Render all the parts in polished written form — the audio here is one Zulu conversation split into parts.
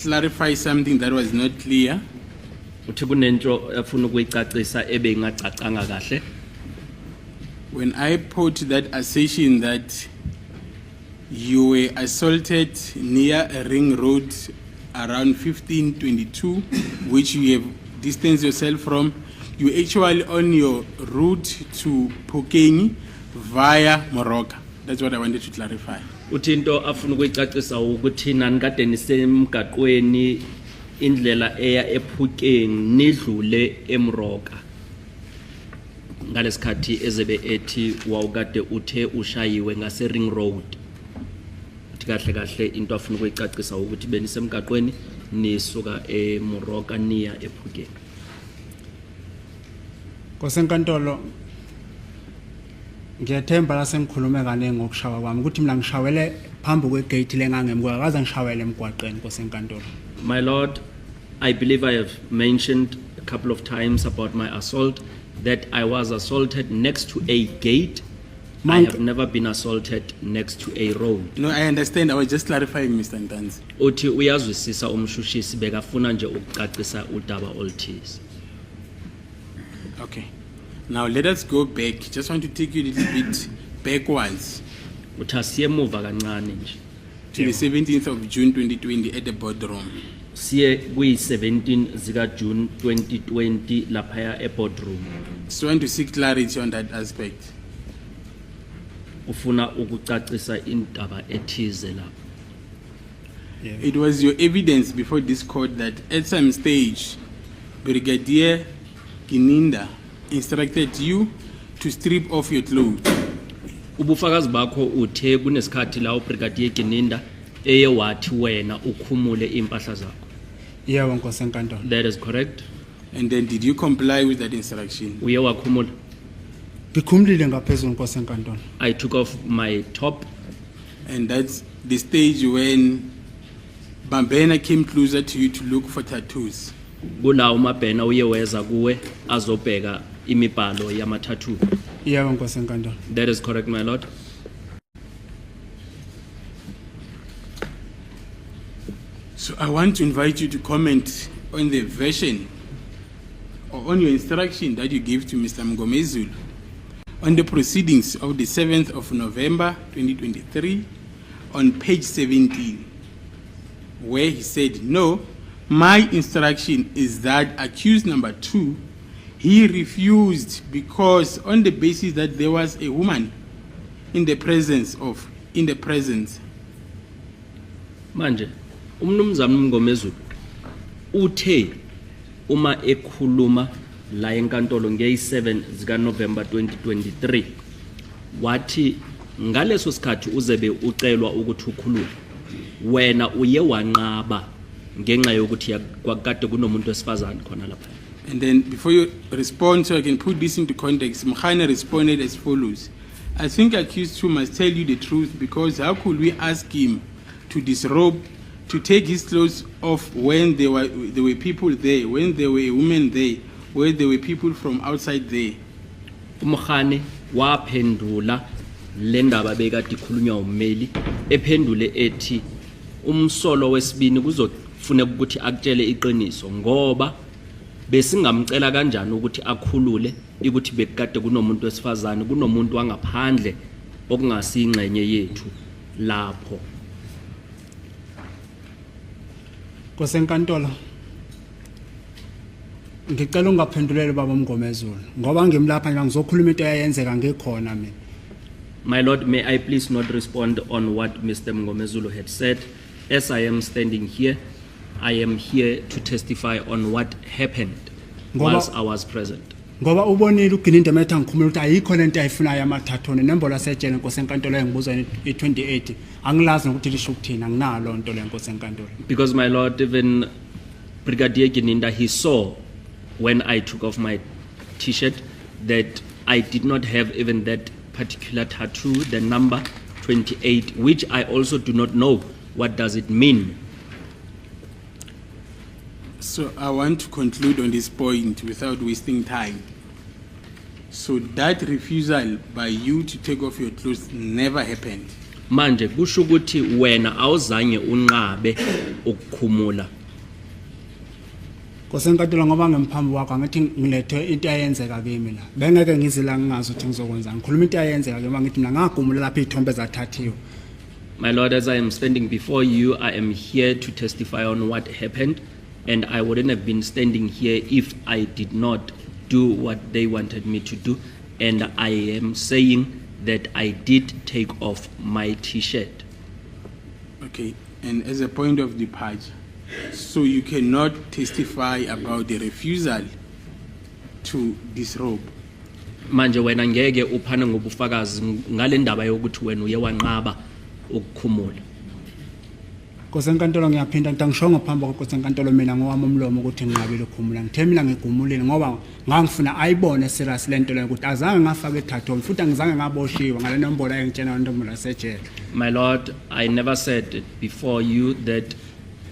clarify something that was not clear. Uthi kunento afuna ukuyicacisa ebengacacanga kahle. When I put that assertion that you were assaulted near a ring road around 1522, which you have distanced yourself from, you actually on your route to Phokeng via Moroka. That's what I wanted to clarify. Uthi into afuna ukuyicacisa ukuthi nanikade nisemgaqweni indlela eya ePhokeng nidlule eMoroka ngalesikhathi ezebe ethi wawukade uthe ushayiwe ngase ring road. Uthi kahle kahle into afuna ukuyicacisa ukuthi benisemgaqweni nisuka eMoroka niya ePhokeng. Nkosi enkantolo, ngiyathemba la sengikhulume kaningi ngokushawa kwami ukuthi mina ngishawele phambi kwegate lengangemukela kaze ngishawele emgwaqeni, Nkosi enkantolo. My Lord, I believe I have mentioned a couple of times about my assault, that I was assaulted next to a gate. I have never been assaulted next to a road. No, I understand. I was just clarifying, Mr. Ntanzi. Uthi uyazwisisa umshushisi bekafuna nje ukucacisa udaba oluthize. Okay. Now let us go back. Just want to take you a little bit backwards Uthi asiye emuva kancane nje. To the 17th of June 2020 at the boardroom. Siye kuyi-17 zika June 2020 laphaya e-boardroom. Just want to seek clarity on that aspect. Ufuna ukucacisa indaba ethize lapha. Yebo. It was your evidence before this court that at some stage, Brigadier Gininda instructed you to strip off your clothes. Ubufakazi bakho uthe kunesikhathi la uBrigadier Gininda eye wathi wena ukhumule impahla zakho. Yebo, Nkosi enkantolo. That is correct. And then did you comply with that instruction? Uye wakhumula. Ngikhumulile ngaphezulu, Nkosi enkantolo. I took off my top. And that's the stage when Mabena came closer to you to look for tattoos. Kula uMabhena uye weza kuwe azobheka imibhalo yama-tattoo. Yebo, Nkosi enkantolo. That is correct, my Lord. So I want to invite you to comment on the version or on your instruction that you gave to Mr. Mngomezulu on the proceedings of the 7th of November 2023 on page 17, where he said, "No, my instruction is that accused number 2, he refused because on the basis that there was a woman in the presence of, in the presence." Manje umnumzana uMngomezulu uthe uma ekhuluma la enkantolo ngeyi-7 zika November 2023 wathi ngaleso sikhathi uzebe ucelwa ukuthi ukhulule wena uye wanqaba ngenxa yokuthi kwakade kunomuntu wesifazane khona lapha. And then before you respond, so I can put this into context, Mkhane responded as follows: "I think accused two must tell you the truth because how could we ask him to disrobe, to take his clothes off when there were people there, when there were women there, where there were people from outside there?" UMkhane waphendula le ndaba bekade ikhulunywa ummeli ephendule ethi umsolo wesibini kuzofuneka ukuthi akutshele iqiniso ngoba besingamcela kanjani ukuthi akhulule ukuthi bekade kunomuntu wesifazane kunomuntu wangaphandle okungasiyingxenye yethu lapho. Nkosi enkantolo, ngicela ungaphenduleli baba uMngomezulu ngoba ngimlapha nje ngizokhuluma into eyayenzeka ngikhona mina. My Lord, may I please not respond on what Mr. Mngomezulu had said. As I am standing here, I am here to testify on what happened whilst I was present. Ngoba ubonile uGininda metha ngikhumula ukuthi ayikho lento ayifunayo ama-tattoo nenombolo asetshele, Nkosi enkantolo, engibuza i-28 angilazi nokuthi lisho ukuthini anginalo nto le, Nkosi enkantolo. Because, my Lord, even Brigadier Gininda, he saw when I took off my T-shirt that I did not have even that particular tattoo, the number 28, which I also do not know what does it mean. So I want to conclude on this point without wasting time. So that refusal by you to take off your clothes never happened. Manje kusho ukuthi wena awuzange unqabe ukukhumula. Nkosi enkantolo, ngoba ngemphambi kwakho, angithi ngilethe into eyenzeka kimi la. Bengeke ngize la ngingazi ukuthi ngizokwenza. Ngikhuluma into eyenzeka kimi, ngithi mina ngakhumula lapho izithombe zathathiwe. My Lord, as I am standing before you, I am here to testify on what happened, and I wouldn't have been standing here if I did not do what they wanted me to do. And I am saying that I did take off my t shirt. Okay, and as a point of departure, so you cannot testify about the refusal to disrobe. Manje wena ngeke uphane ngobufakazi ngale ndaba yokuthi wena uye wanqaba ukukhumula. Nkosi enkantolo, ngiyaphinda ngithi angishongo phambi kwenkosi enkantolo mina ngowami umlomo ukuthi nginqabile ukukhumula. Ngithe mina ngikhumulile ngoba ngangifuna ayibone serious lento leyo ukuthi azange ngafaka i-tattoo futhi angizange ngaboshiwe ngale nombolo ayengitshena nombolo yasejele. My Lord, I never said it before you that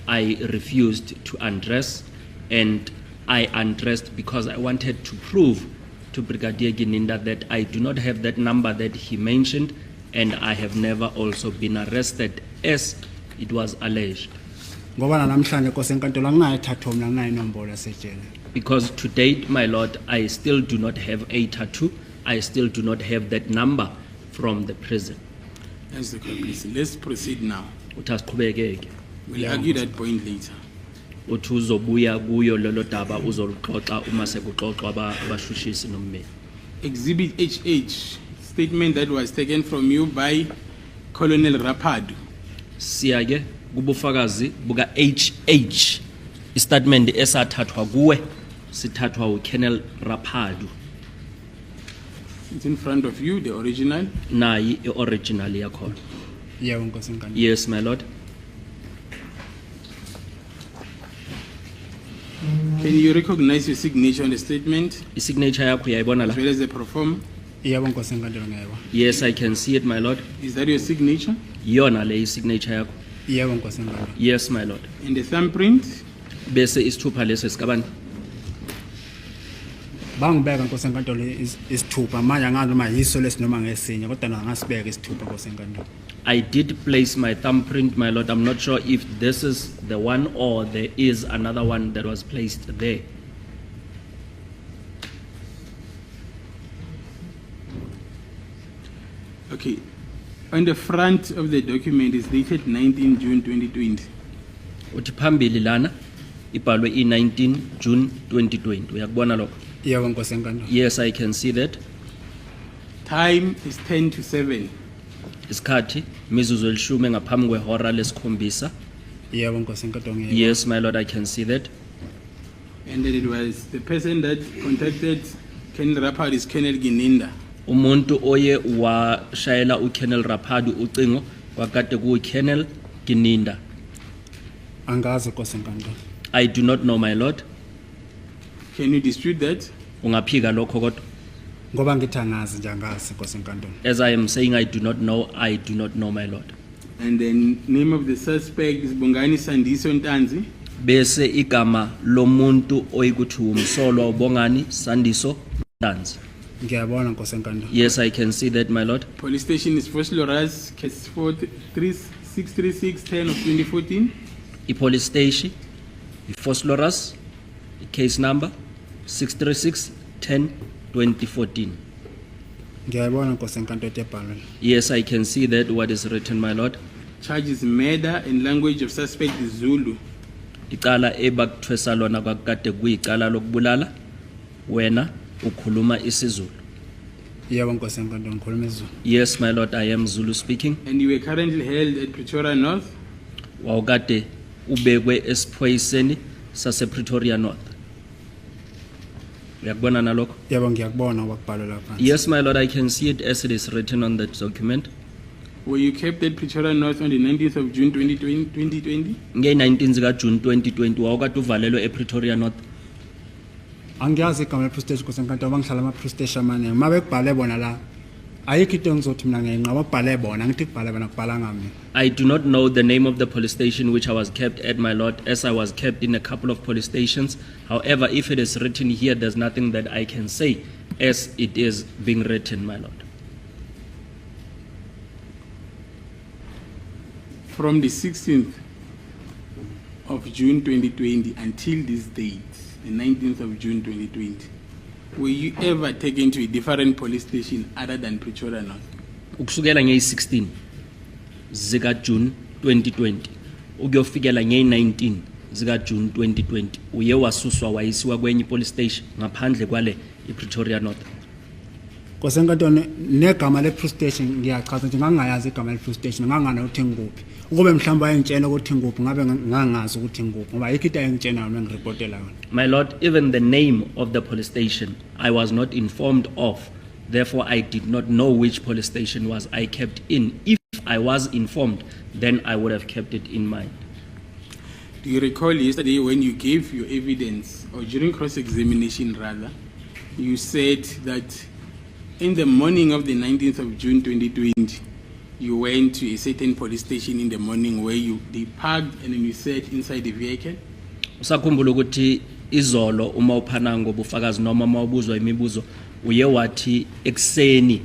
I refused to undress, and I undressed because I wanted to prove to Brigadier Gininda that I do not have that number that he mentioned, and I have never also been arrested as it was alleged. Ngoba namhlanje, Nkosi enkantolo, anginayo i-tattoo mina, anginayo inombolo yasejele. Because to date, my Lord, I still do not have a tattoo, I still do not have that number from the prison. As the court please. Let's proceed now. Uthi asiqhubekeke. We'll argue that point later. Uthi uzobuya kuyo lolo daba, uzoluxoxa uma sekuxoxwa abashushisi nommeli. Exhibit HH, statement that was taken from you by Colonel Rapadu. Siya ke kubufakazi buka HH, istatement esathathwa kuwe sithathwa uColonel Rapadu. It's in front of you, the original. Nayi ioriginal yakhona. Yebo, Nkosi enkantolo. Yes, my lord. Can you recognize your signature on the statement Isignature yakho uyayibona la? as well as the proforma? Yebo, Nkosi enkantolo, ngiyayibona. Yes, I can see it, my lord. Is that your signature? Iyona le isignature yakho? Yebo, Nkosi enkantolo. Yes, my lord. And the thumbprint? Bese isithupha leso sikabani? Bangibeka, Nkosi enkantolo, isithupha. Manje angazi noma yiso lesi noma ngesinye, kodwa ngasibeka isithupha, Nkosi enkantolo. I did place my thumbprint, my lord. I'm not sure if this is the one or there is another one that was placed there. Okay. On the front of the document is dated 19 June 2020. Uthi phambili lana ibhalwe i-19 June 2020. Uyakubona lokho? Yebo, Nkosi enkantolo. Yes, I can see that. Time is 10 to 7. Isikhathi mizuzu elishumi ngaphambi kwehora lesikhombisa. Yebo, Nkosi enkantolo, ngiyayibona. Yes, my lord, I can see that. And then it was the person that contacted Colonel Rapadu is Colonel Gininda. Umuntu oye washayela uColonel Rapadu ucingo kwakade kuyiColonel Gininda. Angazi, Nkosi enkantolo. I do not know, my lord. Can you dispute that? Ungaphika lokho kodwa? Ngoba ngithi angazi nje, angazi, Nkosi enkantolo. As I am saying I do not know, I do not know, my lord. And then name of the suspect is Bongani Sandiso Ntanzi. Bese igama lomuntu oyikuthi umsolwa uBongani Sandiso Ntanzi. Ngiyabona, Nkosi enkantolo. Yes, I can see that, my lord. Police station is Vosloorus, case 4636 10 of 2014. I-police station i-Vosloorus, case number 636 10 2014. Ngiyayibona, Nkosi enkantolo, into ebhalwe. Yes, I can see that what is written, my lord. Charge is murder and language of suspect is Zulu. Icala ebakuthwesa lona kwakade kuyicala lokubulala, wena ukhuluma isiZulu. Yebo, Nkosi enkantolo, ngikhuluma isiZulu. Yes, my lord, I am Zulu speaking. And you were currently held at Pretoria North. Wawukade ubekwe esiphoyiseni sasePretoria North. Uyakubona nalokho? Yebo, ngiyakubona okubhalwe lapha. Yes, my lord, I can see it as it is written on that document. Were you kept at Pretoria North on the 19th of June 2020? 2020? Nge-19 zikaJune 2020 wawukade uvalelwe ePretoria North. Angiyazi igama le-police station, Nkosi enkantolo, bangihlala ama-police station amaningi. Uma bekubhale bona la, ayikho into engizothi mina ngiyayinqaba. Kubhale bona, angithi kubhale bona, kubhalanga mina. I do not know the name of the police station which I was kept at, my lord, as I was kept in a couple of police stations. However, if it is written here, there's nothing that I can say as it is being written, my lord. From the 16th of June 2020 until this date, the 19th of June 2020, were you ever taken to a different police station other than Pretoria North? Ukusukela ngeyi-16 zika June 2020 ukuyofikela ngeyi-19 zika June 2020, uye wasuswa wayisiwa kwenye police station ngaphandle kwale iPretoria North? Nkosi enkantolo, negama le-police station ngiyachaza nje, ngangingayazi igama le-police station, ngangana ukuthi ngikuphi. Ukube mhlawumbe wayengitshela ukuthi ngikuphi, ngabe ngangazi ukuthi ngikuphi, ngoba ayikho into ayengitshela yona engiripotela yona. My lord, even the name of the police station I was not informed of. Therefore, I did not know which police station was I kept in. If I was informed, then I would have kept it in mind. Do you recall yesterday when you gave your evidence, or during cross examination rather, you said that in the morning of the 19th of June 2020, you went to a certain police station in the morning where you they parked and then you sat inside the vehicle? Usakhumbula ukuthi izolo uma uphana ngobufakazi noma uma ubuzwa imibuzo uye wathi ekuseni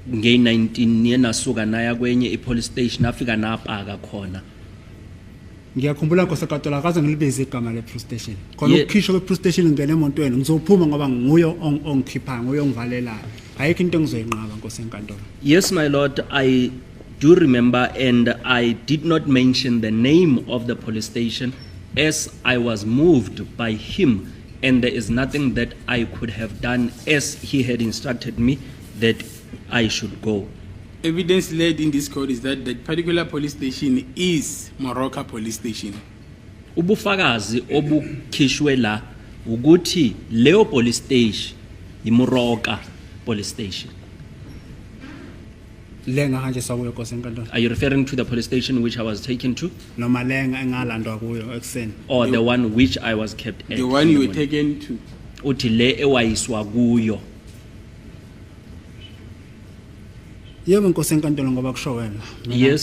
nge-19 niye nasuka naya kwenye i-police station afika napaka khona? Ngiyakhumbula, nkosi enkantolo, akaze ngilibize igama le-police station khona. Ukukhishwa kwe-police station ngingena emotweni, ngizophuma ngoba nguye ongikhiphayo, nguye ongivalelayo. Ayikho into engizoyinqaba, nkosi enkantolo. Yes, my lord, I do remember, and I did not mention the name of the police station as I was moved by him, and there is nothing that I could have done as he had instructed me that I should go. Evidence led in this court is that that particular police station is Moroka Police Station. Ubufakazi obukhishwe la ukuthi leyo police station iMoroka Police Station. Le ngahanjiswa kuyo, nkosi enkantolo? Are you referring to the police station which I was taken to Noma le engalandwa kuyo ekuseni? Or the one which I was kept at The one in you the were morning? Taken to. Uthi le ewayiswa kuyo. Yebo, nkosi enkantolo, ngoba kusho wena. Mina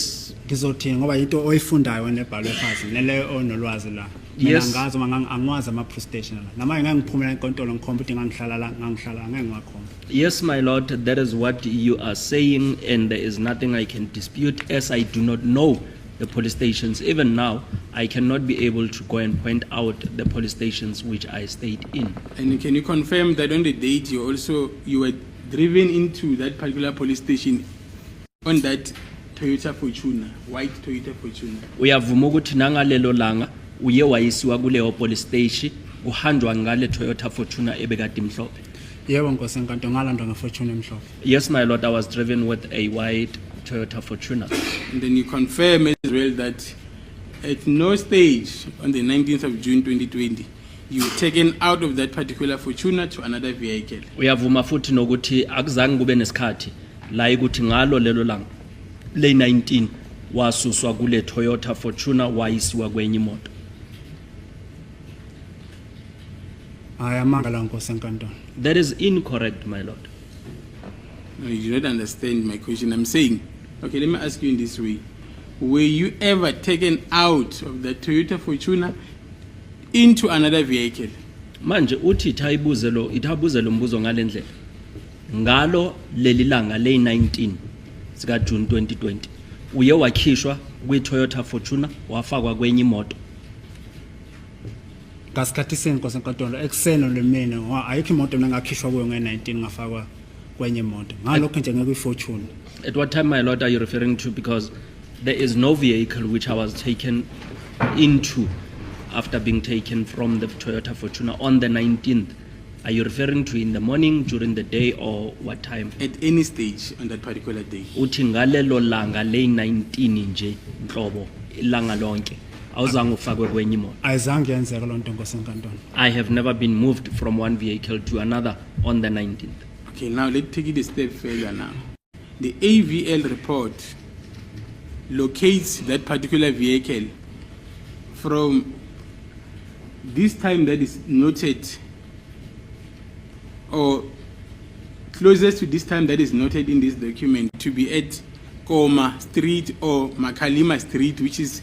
ngizothini, ngoba into oyifundayo wena ebhalwe phansi neleyo onolwazi la. Mina angazi uma angiwazi ama-police station la. Nama ngangiphumela enkantolo ngikhomba ukuthi ngangihlala la, ngangihlala, angeke ngiwakhomba. Yes, my lord, that is what you are saying, and there is nothing I can dispute as I do not know the police stations. Even now, I cannot be able to go and point out the police stations which I stayed in. And can you confirm that on the date you were driven into that particular police station on that Toyota Fortuner, white Toyota Fortuner? Uyavuma ukuthi nangalelo langa uye wayisiwa kuleyo police station kuhanjwa ngale Toyota Fortuner ebekade imhlophe? Yebo, nkosi enkantolo, ngalandwa ngeFortuner emhlophe. Yes, my lord, I was driven with a white Toyota Fortuner. And then you confirm as well that at no stage on the 19th of June 2020 you were taken out of that particular Fortuner to another vehicle. Uyavuma futhi nokuthi akuzange kube nesikhathi la ukuthi ngalo lelo langa le 19 wasuswa kule Toyota Fortuner wayisiwa kwenye imoto? Hayi, amanga la, nkosi enkantolo. That is incorrect, my lord. No, you do not understand my question. I'm saying, okay, let me ask you in this way. Were you ever taken out of the Toyota Fortuner into another vehicle? Manje uthi ithayibuze lo ithabuze lo mbuzo ngalendlela: ngalo leli langa le 19 sika June 2020 uye wakhishwa kwi Toyota Fortuner wafakwa kwenye imoto? Ngasikhathi sini, nkosi enkantolo? Ekuseni lemini, ngoba ayikho imoto mina engakhishwa kuyo nge-19 ngafakwa kwenye imoto. Ngalokho nje ngekwi-Fortuner. At what time, my lord, are you referring to? Because there is no vehicle which I was taken into after being taken from the Toyota Fortuner on the 19th. Are you referring to in the morning, during the day, or what time? At any stage on that particular day? Uthi ngalelo langa le-19 nje nhlobo ilanga lonke awuzange ufakwe kwenye imoto? Ayizange yenzeka loo nto, nkosi enkantolo. I have never been moved from one vehicle to another on the 19th. Okay, now let's take it a step further now. The AVL report locates that particular vehicle from this time that is noted or closest to this time that is noted in this document to be at Koma Street or Makalima Street, which is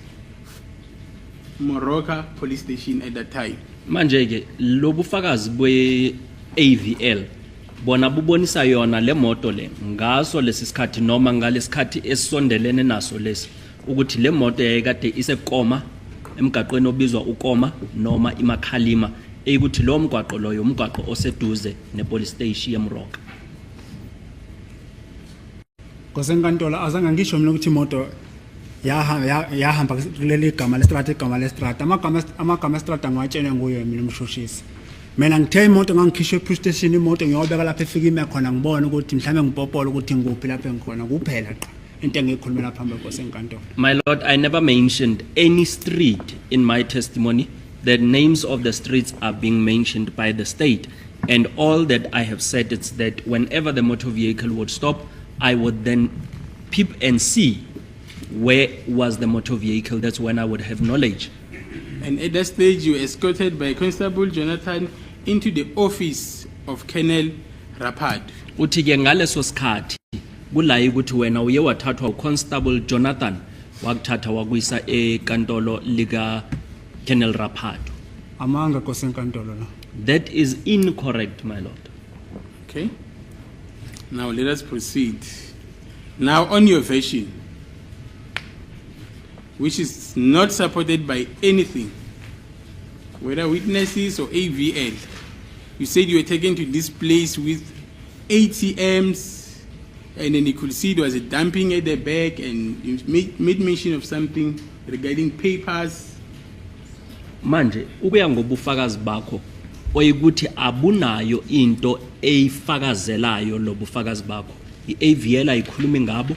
Moroka Police Station at that time. Manje ke lobufakazi bwe AVL bona bubonisa yona le moto le ngaso lesi sikhathi noma ngalesikhathi esondelene naso lesi. Ukuthi le moto yayikade iseKoma, emgaqweni obizwa uKoma noma iMakhalima, eyikuthi lo mgwaqo loyo umgwaqo oseduze nepolice station yeMoroka. Nkosi enkantolo, azange ngisho mina ukuthi imoto yahamba kuleli gama lestrata, igama lestrata, amagama estrata ngiwatshelwe nguye mina umshushisi. Mina ngithe imoto ngangikhishwe e-police station, imoto ngiyobeka lapho efika ime khona, ngibone ukuthi mhlawumbe ngipopola ukuthi ngikuphi lapho engikhona kuphela qa into engiyikhulumela phambi kwenkosi enkantolo. My Lord, I never mentioned any street in my testimony. The names of the streets are being mentioned by the state. And all that I have said is that whenever the motor vehicle would stop, I would then peep and see where was the motor vehicle. That's when I would have knowledge. And at that stage, you were escorted by Constable Jonathan into the office of Colonel Rapad. Uthi ke ngaleso sikhathi kulayi ukuthi wena uye wathathwa uConstable Jonathan, wakuthatha wakuyisa enkantolo lika Colonel Rapadu. Amanga, nkosi enkantolo la. That is incorrect, my lord. Okay? Now let us proceed. Now, on your version, which is not supported by anything, whether witnesses or AVL, you said you were taken to this place with ATMs, and then you could see there was a dumping at the back, and you made mention of something regarding papers. Manje ukuya ngobufakazi bakho oyikuthi abunayo into eyifakazelayo lobufakazi bakho, iAVL ayikhulumi ngabo,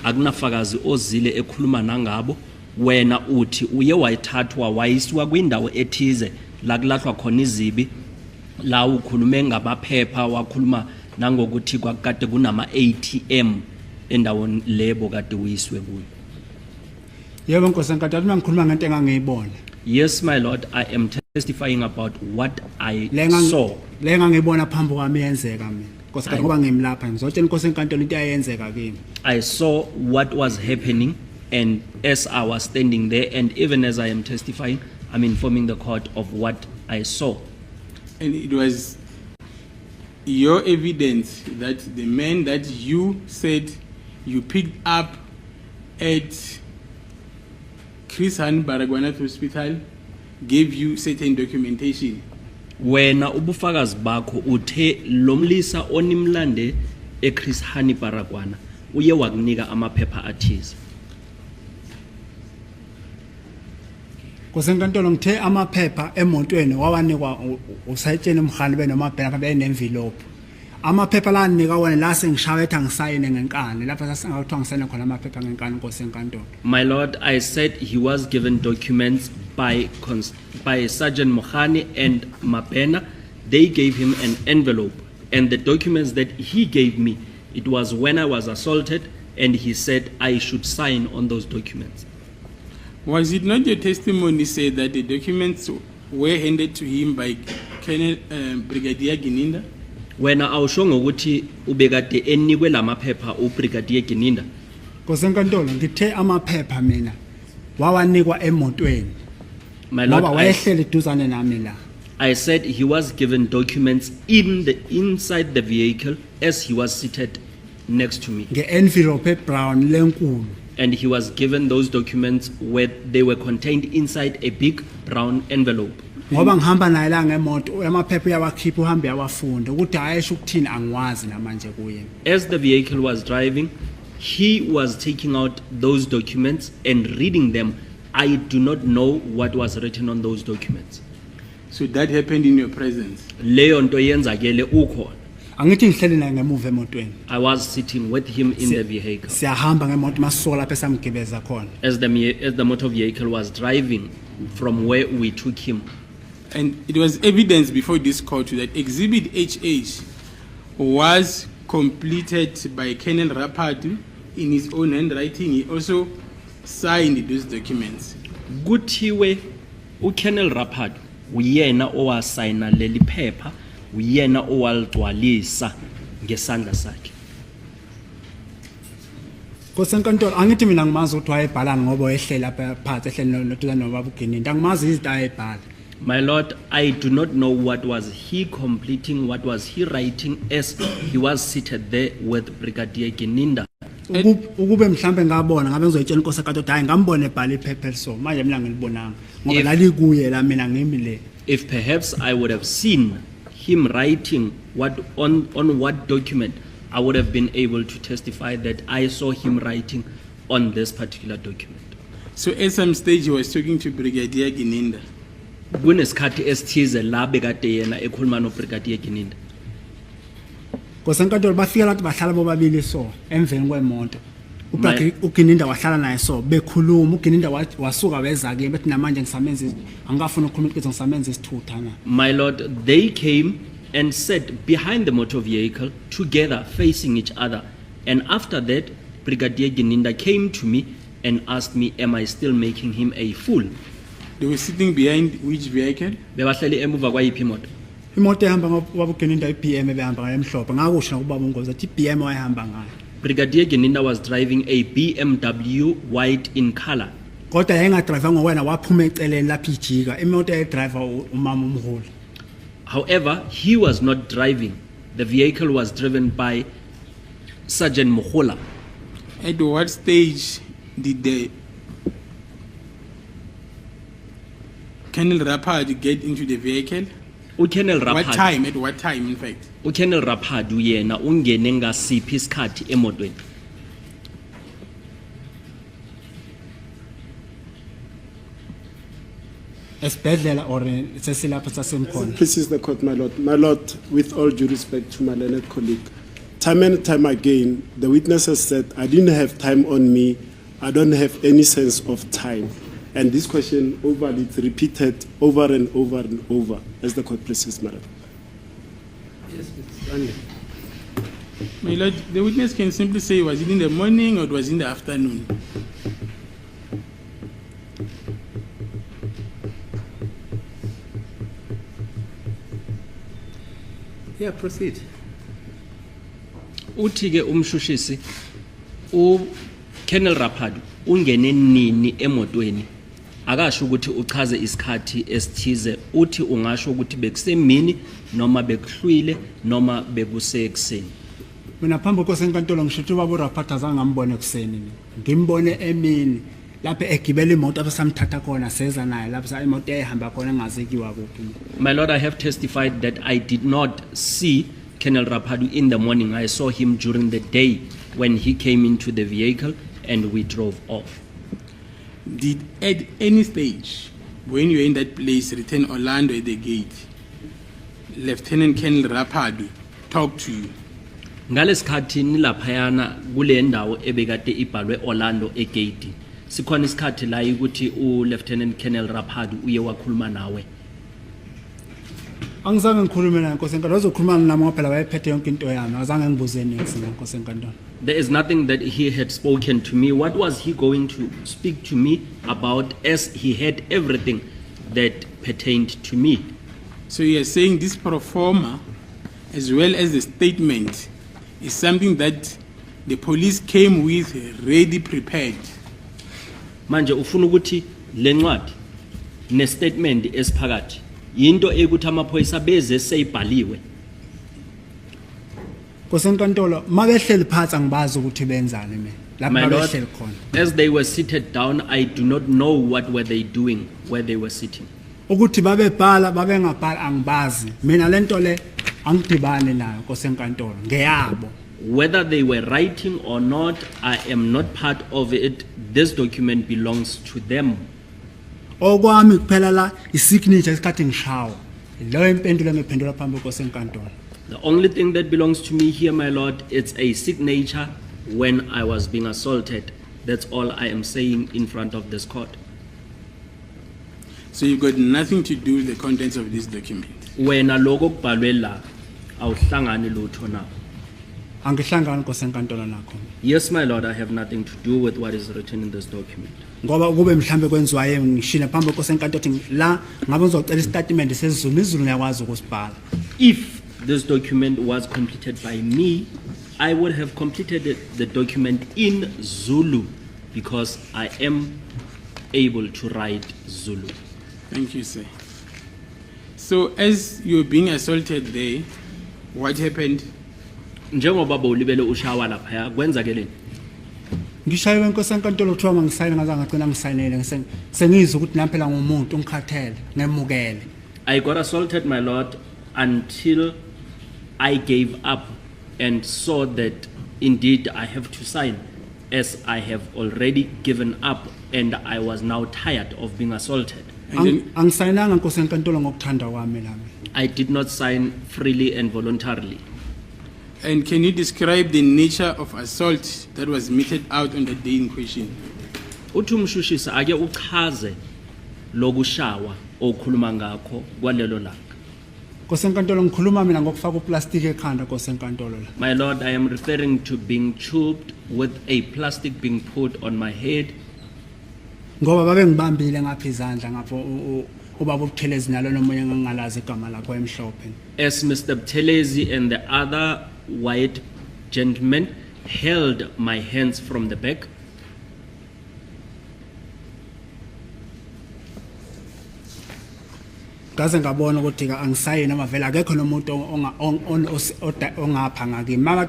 akunafakazi ozile ekhuluma nangabo. Wena uthi uye wayithathwa wayisiwa kwindawo ethize la kulahlwa khona izibi, la ukhulume ngamaphepha, wakhuluma nangokuthi kwakade kunama ATM endaweni lebo kade uyiswe kuyo. Yebo, nkosi enkantolo, uma ngikhuluma ngento engangiyibona. Yes, my lord, I am testifying about what I Le ngangi- saw. Le ngangiyibona phambi kwami yenzeka mina, nkosi enkantolo, ngoba ngimlapha ngizotshela inkosi enkantolo into eyayenzeka kimi. I saw what was happening, and as I was standing there, and even as I am testifying, I'm informing the court of what I saw. And it was your evidence that the man that you said you picked up at Chris Hani Baragwanath Hospital gave you certain documentation. Wena ubufakazi bakho uthe lomlisa onimlande eChris Hani Baragwana uye wakunika amaphepha athize. Nkosi enkantolo, ngithe amaphepha emotweni wawanikwa usayitsheni umhali benoMabhena lapha benemvilophu. Amaphepha la anika wona la sengishawe ethi angisayine ngenkani lapha sasingakuthiwa ngisayine khona amaphepha ngenkani, nkosi enkantolo. My lord, I said he was given documents by Sergeant Mohani and Mapena. They gave him an envelope, and the documents that he gave me, it was when I was assaulted, and he said I should sign on those documents. Was it not your testimony say that the documents were handed to him by Colonel Brigadier Gininda? Wena awusho ngokuthi ubekade enikwe lamaphepha uBrigadier Gininda? Nkosi enkantolo, ngithe amaphepha mina wawanikwa emotweni My lord, ngoba wayehleli eduzane nami la. I said he was given documents in the inside the vehicle as he was seated next to me. Nge-envelope ebrown lenkulu. And he was given those documents where they were contained inside a big brown envelope. Ngoba ngihamba naye la ngemoto, amaphepha uyawakhipha uhambe uyawafunda, ukuthi ayesho ukuthini angiwazi namanje kuye. As the vehicle was driving, he was taking out those documents and reading them. I do not know what was written on those documents. So that happened in your presence. Leyo nto yenzakele ukhona. Angithi ngihleli naye ngemuva emotweni. I was sitting with him in the vehicle. Siyahamba ngemoto masisuka lapho esamgibeza khona. As the motor vehicle was driving from where we took him. And it was evidence before this court that Exhibit HH was completed by Colonel Rapadu in his own handwriting. He also signed those documents. Kuthiwe uColonel Rapadu uyena owasayina leli phepha, uyena owaligcwalisa ngesandla sakhe. Nkosi enkantolo, angithi mina ngimazi ukuthi wayebhalani ngoba wayehleli lapha phansi ehleli noduzane nobaba uGininda, angimazi izinto ayebhala. My lord, I do not know what was he completing, what was he writing as he was seated there with Brigadier Gininda. Ukube mhlambe ngabona ngabe ngizoyitshela inkosi enkantolo ukuthi hayi, ngambona ebhala iphepha eliso. Manje mina ngilibonanga ngoba lalikuye la, mina ngimi le. If perhaps I would have seen him writing what on what document, I would have been able to testify that I saw him writing on this particular document. So at some stage he was talking to Brigadier Gininda. Kunesikhathi esithize la bekade yena ekhuluma noBrigadier Gininda. Nkosi enkantolo, bafika lathi bahlala bobabili so emveni kwemoto. UGininda wahlala naye so bekhuluma. UGininda wasuka weza kimi, bethi namanje ngisamenza, angikafuni ukukhuluma iqiniso, ngisamenza isithutha na. My lord, they came and sat behind the motor vehicle together, facing each other. And after that, Brigadier Gininda came to me and asked me, "Am I still making him a fool?" They were sitting behind which vehicle? Bebahleli emuva kwayiphi imoto? Imoto ehamba ngobaba uGininda, i-BM ebehamba ngayo emhlophe. Ngakusho nakubaba uNgozi athi i-BM wayehamba ngayo. Brigadier Gininda was driving a BMW, white in color. Kodwa yayingadrayiva ngokwena, waphuma eceleni lapho ijika imoto, yayidrayiva umama umholi. However, he was not driving. The vehicle was driven by Sergeant Mohola. At what stage did the Colonel Rapad get into the vehicle? UColonel What Rapadu, time? At what time, in fact? uColonel Rapadu yena ungene ngasiphi isikhathi emotweni? Esibhedlela or sesilapho sasemkhona? Pleases the court, my lord. My lord, with all due respect to my learned colleague, time and time again, the witness has said, "I didn't have time on me. I don't have any sense of time." And this question over, it's repeated over and over and over, as the court pleases, my lord. Yes, Mr. Stanley. My lord, the witness can simply say, was it in the morning or it was in the afternoon? Yeah, proceed. Uthi ke umshushisi uColonel Rapadu ungene nini emotweni? Akasho ukuthi uchaze isikhathi esithize, uthi ungasho ukuthi bekusemini noma bekuhlwile noma bekusekuseni. Mina phambi kwenkosi enkantolo ngisho ukuthi ubaba uRapadu azange ngambone ekuseni mina. Ngimbone emini lapho egibela imoto apho samthatha khona seza naye lapho imoto eyayihamba khona engazikiwa kuphi. My lord, I have testified that I did not see Colonel Rapadu in the morning. I saw him during the day when he came into the vehicle and we drove off. Did at any stage when you were in that place, return Orlando at the gate, Lieutenant Colonel Rapadu talk to you? Ngalesikhathi nilaphayana kule ndawo ebekade ibhalwe Orlando egate, sikhona isikhathi la ukuthi uLieutenant Colonel Rapadu uye wakhuluma nawe? Angizange ngikhulume naye, nkosi enkantolo. Wazokhuluma nami ngoba phela wayephethe yonke into yami. Azange ngibuze niks mina, nkosi enkantolo. There is nothing that he had spoken to me. What was he going to speak to me about, as he had everything that pertained to me? So you are saying this pro forma, as well as the statement, is something that the police came with ready prepared. Manje ufuna ukuthi lencwadi nestatement esiphakathi into ekuthi amaphoyisa beze seyibhaliwe? Nkosi enkantolo, mabehleli phansi angibazi ukuthi benzani mina lapho My lord, babehleli khona. as they were seated down, I do not know what were they doing where they were sitting. Ukuthi babebhala babengabhala angibazi mina, lento le angidibani nayo, nkosi enkantolo, ngeyabo. Whether they were writing or not, I am not part of it. This document belongs to them. Okwami kuphela la isignature isikhathi ngishawa, leyo impendulo engiphendula phambi kwenkosi enkantolo. The only thing that belongs to me here, my lord, it's a signature when I was being assaulted. That's all I am saying in front of this court. So you've got nothing to do with the contents of this document. Wena lokho kubhalwe la awuhlangani lutho na? Angihlangani, nkosi enkantolo, nakho. Yes, my lord, I have nothing to do with what is written in this document. Ngoba kube mhlambe kwenziwa yimi, ngishilo phambi kwenkosi enkantolo ukuthi la ngabe ngizocela isitatimende sesiZulu, isiZulu ngiyakwazi ukusibhala. If this document was completed by me, I would have completed the document in Zulu because I am able to write Zulu. Thank you, sir. So as you were being assaulted there, what happened? Njengoba bowulibele ushawa laphaya, kwenzakeleni? Ngishayiwe, nkosi enkantolo, kuthiwa mangisayine, ngaze ngagcina ngisayinele sengizwa ukuthi nami phela ngumuntu ngikhathele ngemukele. I got assaulted, my lord, until I gave up and saw that indeed I have to sign, as I have already given up and I was now tired of being assaulted. And then, Angisayinanga, nkosi enkantolo, ngokuthanda kwami nami. I did not sign freely and voluntarily. And can you describe the nature of assault that was meted out on the day in question? Uthi umshushisi ake uchaze lokushawa okhuluma ngakho kwalelo langa. Nkosi enkantolo, ngikhuluma mina ngokufaka uplastiki ekhanda, nkosi enkantolo la. My lord, I am referring to being tubed with a plastic being put on my head. Ngoba babengibambile ngapha izandla ngapho ubaba uButhelezi nalo nomunye engingalazi igama lakho emhlophe. As Mr. Buthelezi and the other white gentleman held my hands from the back. Ngaze ngabona ukuthi ke angisayini noma vele akekho nomuntu ongapha ngakimi mama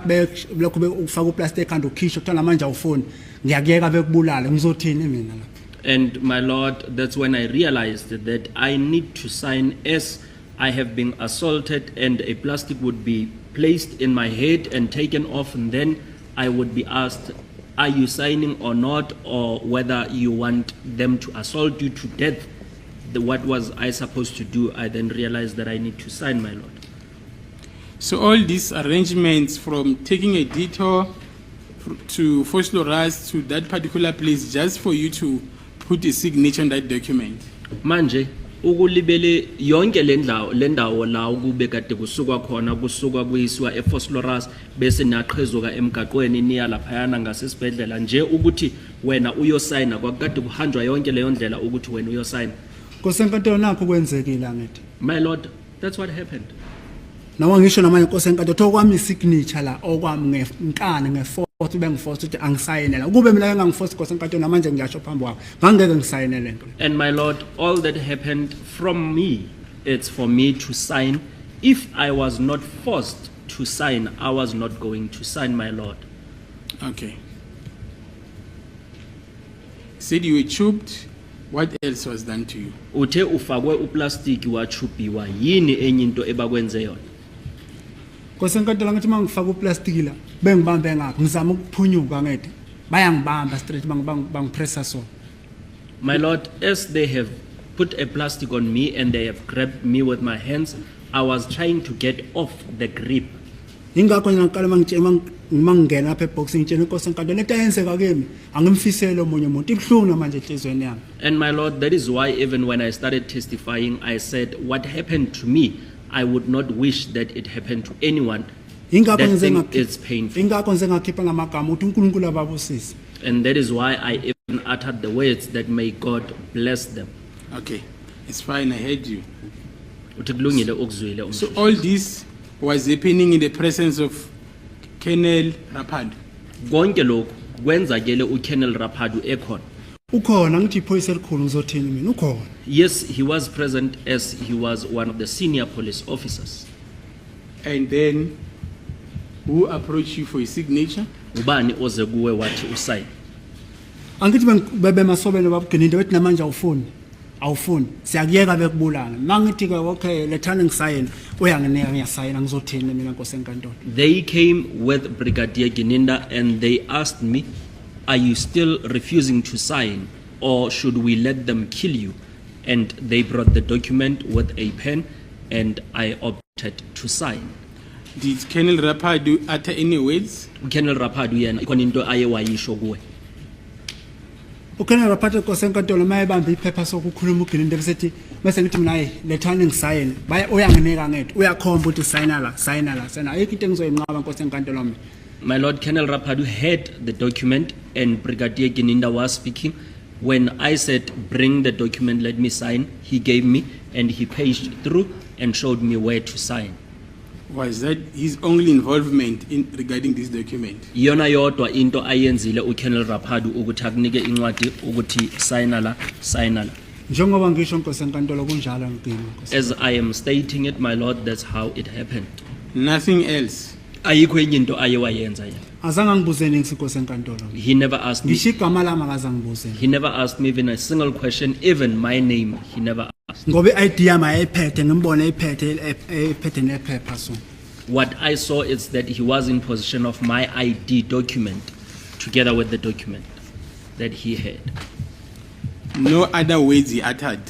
lokhu ukufaka uplastic ekhanda ukhishwe kuthiwa namanje awufuni ngiyakuyeka bekubulala ngizothini mina lapha. And my lord, that's when I realized that I need to sign, as I have been assaulted and a plastic would be placed in my head and taken off, and then I would be asked, "Are you signing or not?" or whether you want them to assault you to death. What was I supposed to do? I then realized that I need to sign, my lord. So all these arrangements, from taking a detour to Vosloorus to that particular place just for you to put a signature on that document. Manje ukulibele yonke le ndawo la ukube kade kusukwa khona kusukwa kuyiswa eVosloorus bese naqhezuka emgaqweni niya laphayana ngasesibhedlela nje ukuthi wena uyosayina kwakade kuhanjwa yonke leyo ndlela ukuthi wena uyosayina. Nkosi enkantolo, nakho kwenzekile angithi. My lord, that's what happened. Noma ngisho namanje, nkosi enkantolo, kuthiwa kwami isignature la okwami ngenkani ngeforce bengiforce ukuthi angisayinela ukube mina engangiforce, nkosi enkantolo, namanje ngiyasho phambi kwakho ngangeke ngisayine lento. And my lord, all that happened from me, it's for me to sign. If I was not forced to sign, I was not going to sign, my lord. Okay. Said you were tubed. What else was done to you? Uthe ufakwe uplastiki wachubhiwa yini enye into ebakwenze yona? Nkosi enkantolo, ngathi uma ngifaka uplastiki la bengibambe ngapha ngizama ukuphunyuka ngede bayangibamba straight bangipressa so. My lord, as they have put a plastic on me and they have grabbed me with my hands, I was trying to get off the grip. Ingakho nje ngiqala mangitshela mangingena lapha eboxini ngitshela inkosi enkantolo lento eyenzeka kimi angimfisele omunye umuntu ibuhlungu namanje enhliziyweni yami. And my lord, that is why even when I started testifying, I said, what happened to me, I would not wish that it happened to anyone. Ingakho That ngize thing ngakhi- is painful. Ingakho ngize ngakhipha ngamagama ukuthi uNkulunkulu ababusise. And that is why I even uttered the words that may God bless them. Okay, it's fine. I heard you. Uthi kulungile ukuzwile So umshushisi. all this was happening in the presence of Colonel Rapadu. Konke lokhu kwenzakele uColonel Rapadu ekhona. Ukhona ngithi iphoyisa elikhulu ngizothini mina ukhona. Yes, he was present, as he was one of the senior police officers. And then who approached you for a signature? Ubani oze kuwe wathi usayine? Angithi bebemasobene babuGininda bethi namanje awufuni awufuni siyakuyeka bekubulala mangithi ke okay lethani ngisayine uyanginika ngiyasayina ngizothini mina nkosi enkantolo. They came with Brigadier Gininda and they asked me, "Are you still refusing to sign or should we let them kill you?" And they brought the document with a pen and I opted to sign. Did Colonel Rapadu utter any words? Colonel Rapadu yena ikhona into aye wayisho kuwe? UColonel Rapadu, nkosi enkantolo, uma ebamba iphepha sokukhuluma uGininda besethi bese ngithi mina hayi lethani ngisayine baye uyanginika ngethu uyakhomba ukuthi sayina la sayina la sayina ayikho into engizoyinqaba nkosi enkantolo mina. My Lord, Colonel Rapadu had the document and Brigadier Gininda was speaking. When I said, "Bring the document, let me sign," he gave me and he paged through and showed me where to sign. Was that his only involvement in regarding this document? Iyona yodwa into ayenzile uColonel Rapadu ukuthi akunike incwadi ukuthi sayina la, sayina la? Njengoba ngisho nkosi enkantolo kunjalo ngimi nkosi. As I am stating it, my lord, that's how it happened. Nothing else. Ayikho enye into aye wayenza yena. Azange angibuze niks, inkosi enkantolo. He never asked me. Ngisho igama lami akaze angibuze. He never asked me even a single question, even my name he never asked. Ngoba i-ID yami ayiphethe, ngimbone eyiphethe nephepha so. What I saw is that he was in possession of my ID document together with the document that he had. No other words he uttered.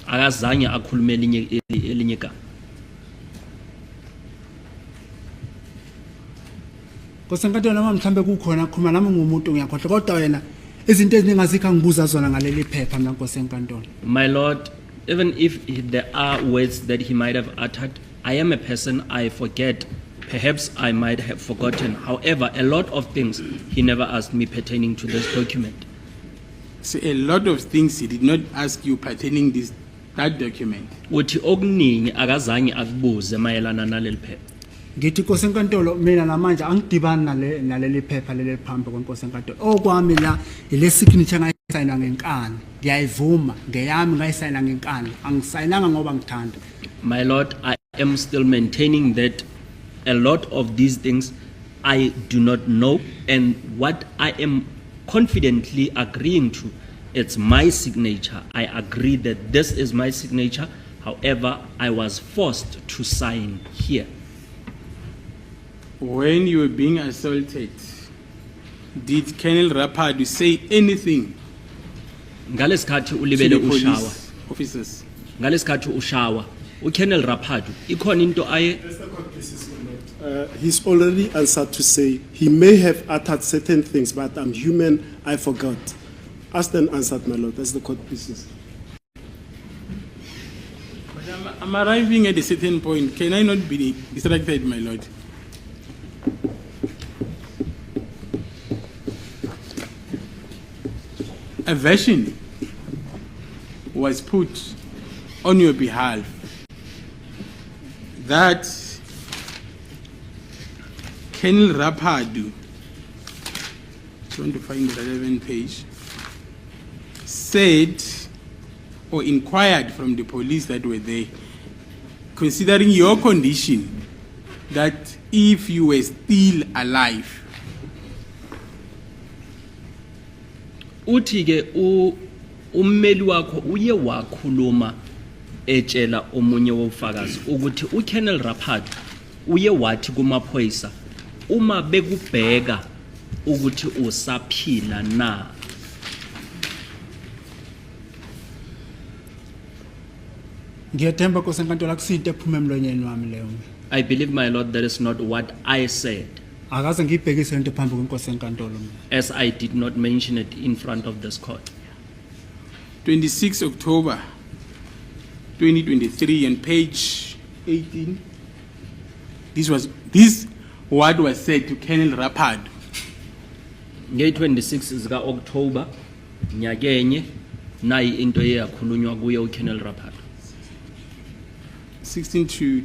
Akazange akhulume elinye igama. Nkosi enkantolo, noma mhlambe kukhona khuluma nami, ngumuntu ngiyakhohlwa, kodwa wena izinto eziningi azikho angibuza zona ngaleli phepha mina, nkosi enkantolo. My Lord, even if there are words that he might have uttered, I am a person, I forget. Perhaps I might have forgotten. However, a lot of things he never asked me pertaining to this document. So a lot of things he did not ask you pertaining this that document. Uthi okuningi akazange akubuze mayelana naleli phepha. Ngithi, nkosi enkantolo, mina namanje angidibani naleli phepha leli phambi kwenkosi enkantolo. Okwami la ile signature ngayisayina ngenkani, ngiyayivuma ngeyami, ngayisayina ngenkani, angisayinanga ngoba ngithanda. My Lord, I am still maintaining that a lot of these things I do not know, and what I am confidently agreeing to, it's my signature. I agree that this is my signature. However, I was forced to sign here. When you were being assaulted, did Colonel Rapadu say anything Ngalesikhathi to ulibele the ushawa, police officers? Ngalesikhathi ushawa, uColonel Rapadu ikhona into aye He's already answered to say he may have uttered certain things, but I'm human, I forgot. Asked and answered, my lord, as the court pleases. But I'm arriving at a certain point. Can I not be distracted, my lord? A version was put on your behalf that Colonel Rapadu, trying to find the relevant page, said or inquired from the police that were there, considering your condition, that if you were still alive. Uthi ke ummeli wakho uye wakhuluma etshela omunye wofakazi ukuthi uColonel Rapadu uye wathi kumaphoyisa uma bekubheka ukuthi usaphila na. Ngiyethemba, nkosi enkantolo, akusinto ephuma emlonyeni wami leyo. I believe, my lord, that is not what I said, Akaze ngiyibhekise into phambi kwenkosi enkantolo mina. As I did not mention it in front of this court. 26 October 2023 and page 18. This what was said to Colonel Rapad. Nge-26 zika October nyakenye nayi into eyakhulunywa kuye uColonel Rapadu. 16 to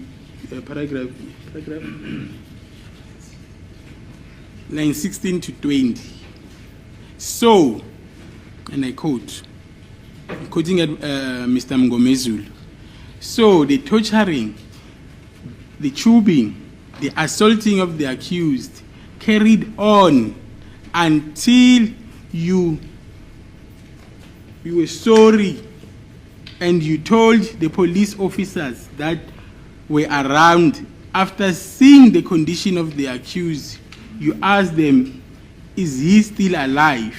paragraph line 16 to 20. So, and I quote, quoting at Mr. Mngomezulu, "So the torturing, the tubing, the assaulting of the accused carried on until you were sorry and you told the police officers that were around after seeing the condition of the accused, you asked them, 'Is he still alive?'"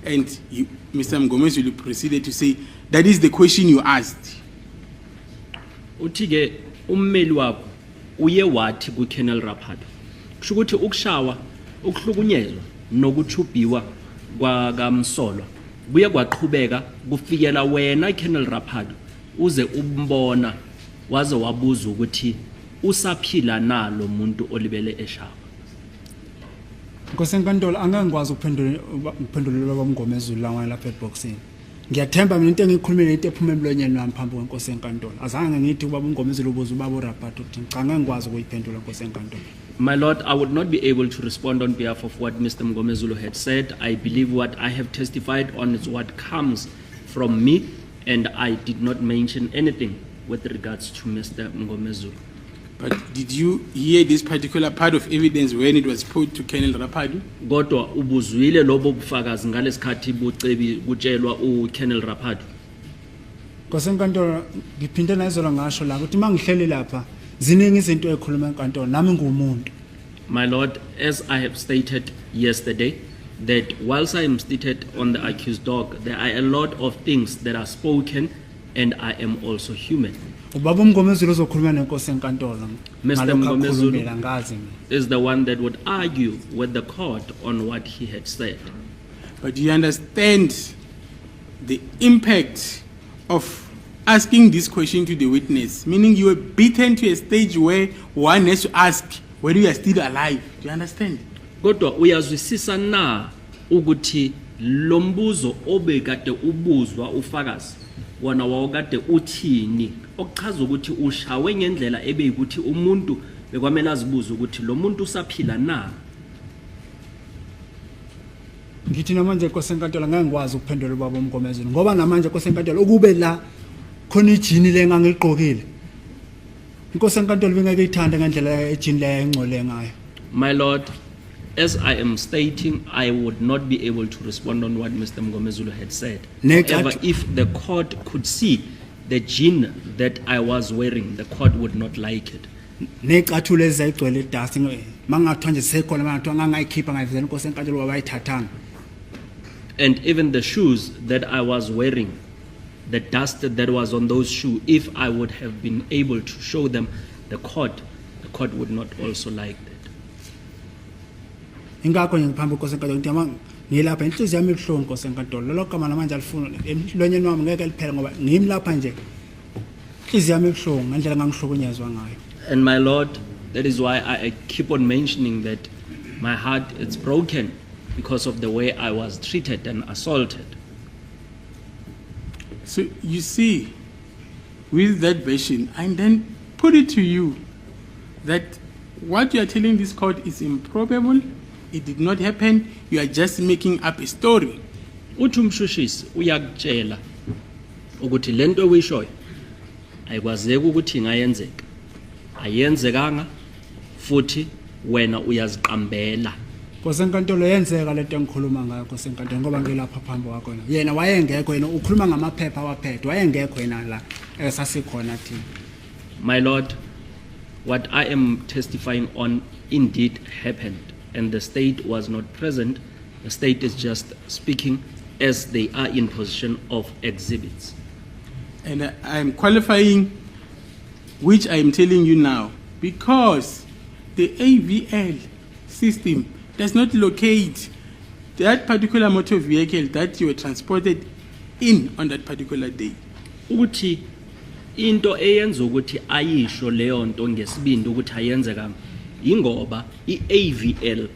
And you, Mr. Mngomezulu, proceeded to say, "That is the question you asked." Uthi ke ummeli wakho uye wathi kuColonel Rapadu kusho ukuthi ukushawa, ukuhlukunyezwa nokuchubhiwa kwakamsolwa kuye kwaqhubeka kufikela wena Colonel Rapadu uze umbona waze wabuza ukuthi usaphila na lo muntu olibele eshawa. Nkosi enkantolo, angeke ngikwazi ukuphendula baba Mngomezulu la lapha eboxini. Ngiyathemba mina into engiyikhulumile into ephuma emlonyeni wami phambi kwenkosi enkantolo. Azange ngithi ubaba uMngomezulu ubuza ubaba uRapadu ukuthi, cha, angeke ngikwazi ukuyiphendula, nkosi enkantolo. My Lord, I would not be able to respond on behalf of what Mr. Mngomezulu had said. I believe what I have testified on is what comes from me, and I did not mention anything with regards to Mr. Mngomezulu. But did you hear this particular part of evidence when it was put to Colonel Rapadu? Kodwa ubuzwile lobo bufakazi ngalesikhathi bucebi kutshelwa uColonel Rapadu? Nkosi enkantolo, ngiphinde nayizolo ngasho la ukuthi uma ngihleli lapha ziningi izinto ezikhuluma enkantolo, nami ngumuntu. My Lord, as I have stated yesterday, that whilst I am seated on the accused dock, there are a lot of things that are spoken, and I am also human. Ubaba uMngomezulu ozokhuluma nenkosi enkantolo. Mr. Ngalokhu Mngomezulu. akukhulumile, angazi mina. Is the one that would argue with the court on what he had said. But you understand the impact of asking this question to the witness, meaning you were beaten to a stage where one has to ask whether you are still alive. Do you understand? Kodwa uyazwisisa na ukuthi lo mbuzo obekade ubuzwa ufakazi wona wawukade uthini, okuchaza ukuthi ushawe ngendlela ebeyikuthi umuntu bekwamele azibuze ukuthi lo muntu usaphila na? Ngithi namanje, Nkosi enkantolo, ngeke ngikwazi ukuphendula ubaba uMngomezulu ngoba namanje, Nkosi enkantolo, ukube la khona ijini le engangigqokile, inkosi enkantolo bingeke ithande ngendlela ijini le engcole ngayo. My Lord, as I am stating, I would not be able to respond on what Mr. Mngomezulu had said. However, if the court could see the jean that I was wearing, the court would not like it. Ney'cathulo ezayigcwele idust, mangathiwa nje sekhona, mangathiwa ngangayikhipha ngayivezela inkosi enkantolo wabayithathanga. And even the shoes that I was wearing, the dust that was on those shoes, if I would have been able to show them the court would not also like that. Ingakho nje ngiphambi kwenkosi enkantolo ngithi ama ngilapha inhliziyo yami ibuhlungu, nkosi enkantolo, lelo gama namanje alifuni emlonyeni wami, ngeke liphele ngoba ngimi lapha nje inhliziyo yami ibuhlungu ngendlela engangihlukunyezwa ngayo. And my Lord, that is why I keep on mentioning that my heart is broken because of the way I was treated and assaulted. So you see, with that version, and then put it to you that what you are telling this court is improbable, it did not happen, you are just making up a story. Uthi umshushisi uyakutshela ukuthi lento oyishoyo ayikwazeki ukuthi ingayenzeka, ayenzekanga, futhi wena uyaziqambela. Nkosi enkantolo, yenzeka lento engikhuluma ngayo, nkosi enkantolo, ngoba ngilapha phambi kwakho. Yena wayengekho, yena ukhuluma ngamaphepha awaphethe, wayengekho yena la esasikhona thina. My Lord, what I am testifying on indeed happened, and the state was not present. The state is just speaking as they are in possession of exhibits. And I am qualifying which I am telling you now because the AVL system does not locate that particular motor vehicle that you were transported in on that particular day. Uthi into eyenza ukuthi ayisho leyo nto ngesibindi ukuthi ayenzekanga ingoba iAVL